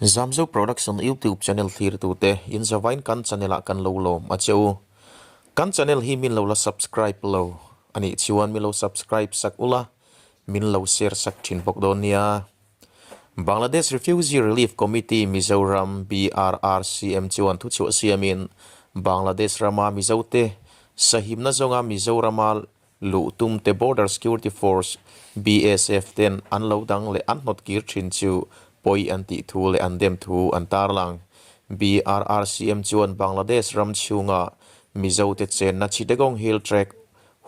Zamzo Production YouTube channel thlirtute in zavain kan channel ah kan lo lawm a che u. Kan channel hi min lo la subscribe lo a nih chuan min lo subscribe sak ula, min lo share sak thin bawk dawn nia. Bangladesh Refugee Relief Committee Mizoram, BRRCM, chuan thuchhuah siamin Bangladesh rama Mizote sahimna zawnga Mizorama Luh tumte Border Security Force, BSF, ten an lo dang leh an hnawt kir thin chu pawi an tih thu leh an dem thu an tarlang. BRRCM chuan Bangladesh ram chhunga Mizote chenna Chittagong Hill Tract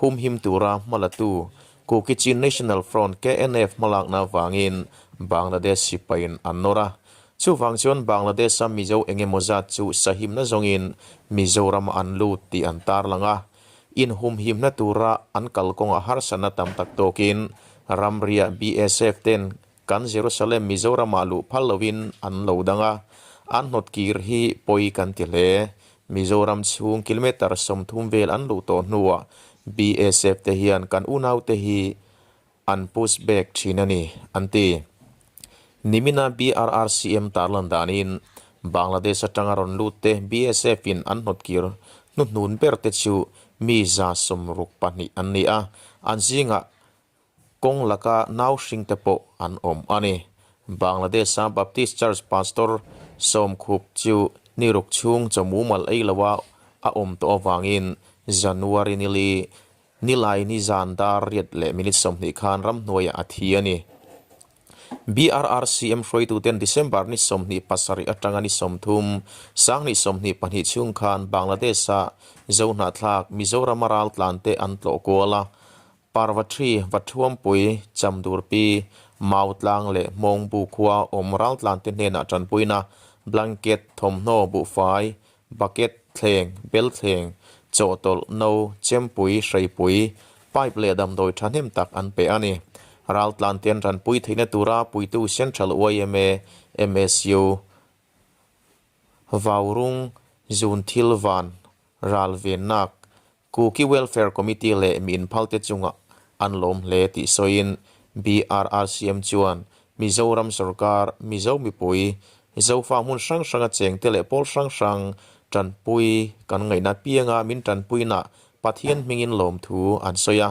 humhim tura hmalatu Kuki-Chin National Front, KNF, hmalakna avangin Bangladesh sipaiin an nawr a. Chuvang chuan Bangladesh-a Mizo engemaw zat chu sahimna zawngin Mizoram-ah an lut tih an tarlang a. Inhumhimna tura an kalkawngah harsatna tam tak tawkin ramriah BSF ten kan Jerusalem Mizoramah luh phal loin an lo dang a, an hnawt kir hi pawi kan ti hle. Mizoram chhung kilometre 30 vel an luh tawh hnuah BSF te hian kan unaute hi an push back thin a ni, an ti. Nimina BRRCM tarlan danin Bangladesh atanga rawn lut te BSF in an hnawt kir hnuhnun ber te chu mi 62 an ni a, an zingah kawng laka nau hring te pawh an awm a ni. Bangladesh a Baptist Church Pastor Sawm Khup chu ni ruk chhung chawmumal ei loa a awm tawh avangin January nili Nilai ni zan dar riat leh minute 20 khan ramhnuaiah a thi a ni. BRRCM hruaituten December ni 27 atanga ni 30, 2022 chhung khan Bangladesh-a Zohnahthlak Mizorama raltlante an tlawh kual a. Parvathri, Vathuampui, Chamdurpi, Mautlang leh Hmawngbu khua awm raltlante hnenah tanpuina blanket, thawmhnaw, buhfai, Bucket thleng, bel thleng, chawhtawlh, no, chempui, hreipui, pipe leh damdawi thahnem tak an pe a ni. Raltlan te an ranpui theihna tura puitu Central yma, MSU, Vaurung, Zunthil Van, Ralvennak, Kuki Welfare Committee leh mi inphalte chungah an lawm hle tih sawiin BRRCM chuan Mizoram sorkar, Mizo mipui, Zofa hmun hrang hranga chengte leh pawl hrang hrang tanpui kan ngaihna pianga min tanpuina Pathian hmingin lawmthu an sawi a.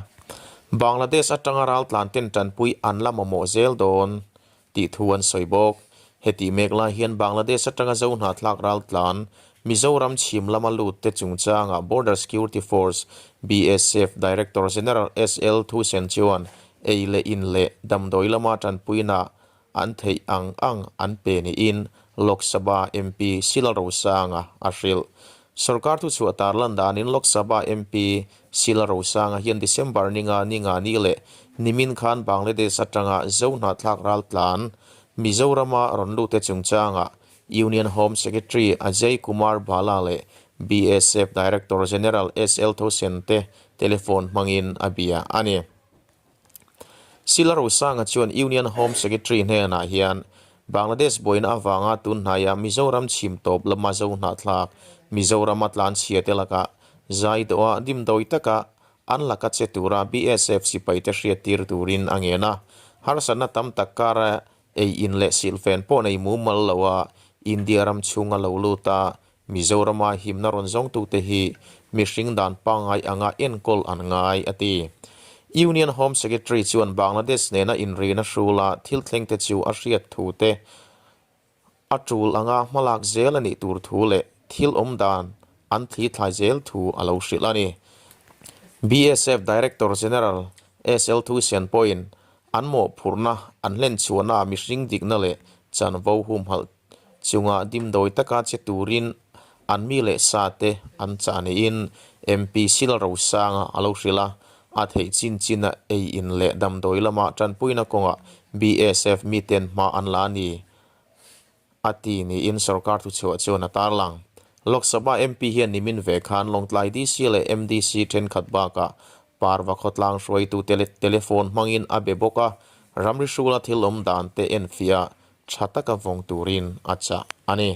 Bangladesh atanga raltlan ten tanpui an la mamawh zel dawn tih thu an sawi bawk. Hetih mek lai hian Bangladesh atanga Zo hnahthlak raltlan Mizoram chhim lama lut te chungchangah Border Security Force, BSF, Director General SL Thusen chuan ei leh in leh damdawi lama tanpuina an theih ang ang an pe niin Lok Sabha MP Sila Rosanga a hrilh. Sorkar thuchhuah tarlan danin Lok Sabha MP Sila Rosanga hian December ninga ninga ni leh nimin khan Bangladesh atanga Zo hnahthlak raltlan Mizorama rawn lute chungchangah Union Home Secretary Ajay Kumar Bhalla leh BSF Director General SL Thosen te telephone hmangin a bia a ni. Sila Rosanga chuan Union Home Secretary hnenah hian Bangladesh buaina avanga tun hnaia Mizoram chhim tawp lama Zo hnahthlak Mizorama tlanchhia te lakah zai dawha dimdawi taka an laka che tura BSF sipaite hriattir turin a ngen a. Harsatna tam tak kara ei in leh silhfen pawh nei mumal loa India ram chhunga lo lut a, Mizorama himna rawn zawngtute hi mihring dan pangngai anga enkawl an ngai, a ti. Union Home Secretary chuan Bangladesh nena inrina hrula thil thlengte chu a hriat thu te, a tul anga hmalak zel a nih tur thu leh thil awm dan an thli thlai zel thu a lo hrilh a ni. BSF Director General SL Thusian pawhin an mawhphurhna an hlenchhuahna ah mihring dikna leh chanvo humhalh chunga dimdawi taka che turin an mi leh sa te an chah niin MP Sil Rosanga a lo hrilh a, a theih chin chin a ei in leh damdawi lama tanpuina kawngah BSF miten hma an la a ni a ti niin sorkar thuchhuah chuan a tarlang. Lok Sabha MP hian nimin ve khan Lawngtlai DC leh MDC thenkhat bakah Parva khawtlang hruaitu telephone hmangin a be bawk a, ramri hrula thil awm dan te enfiah tha taka vawng turin a chah a ni.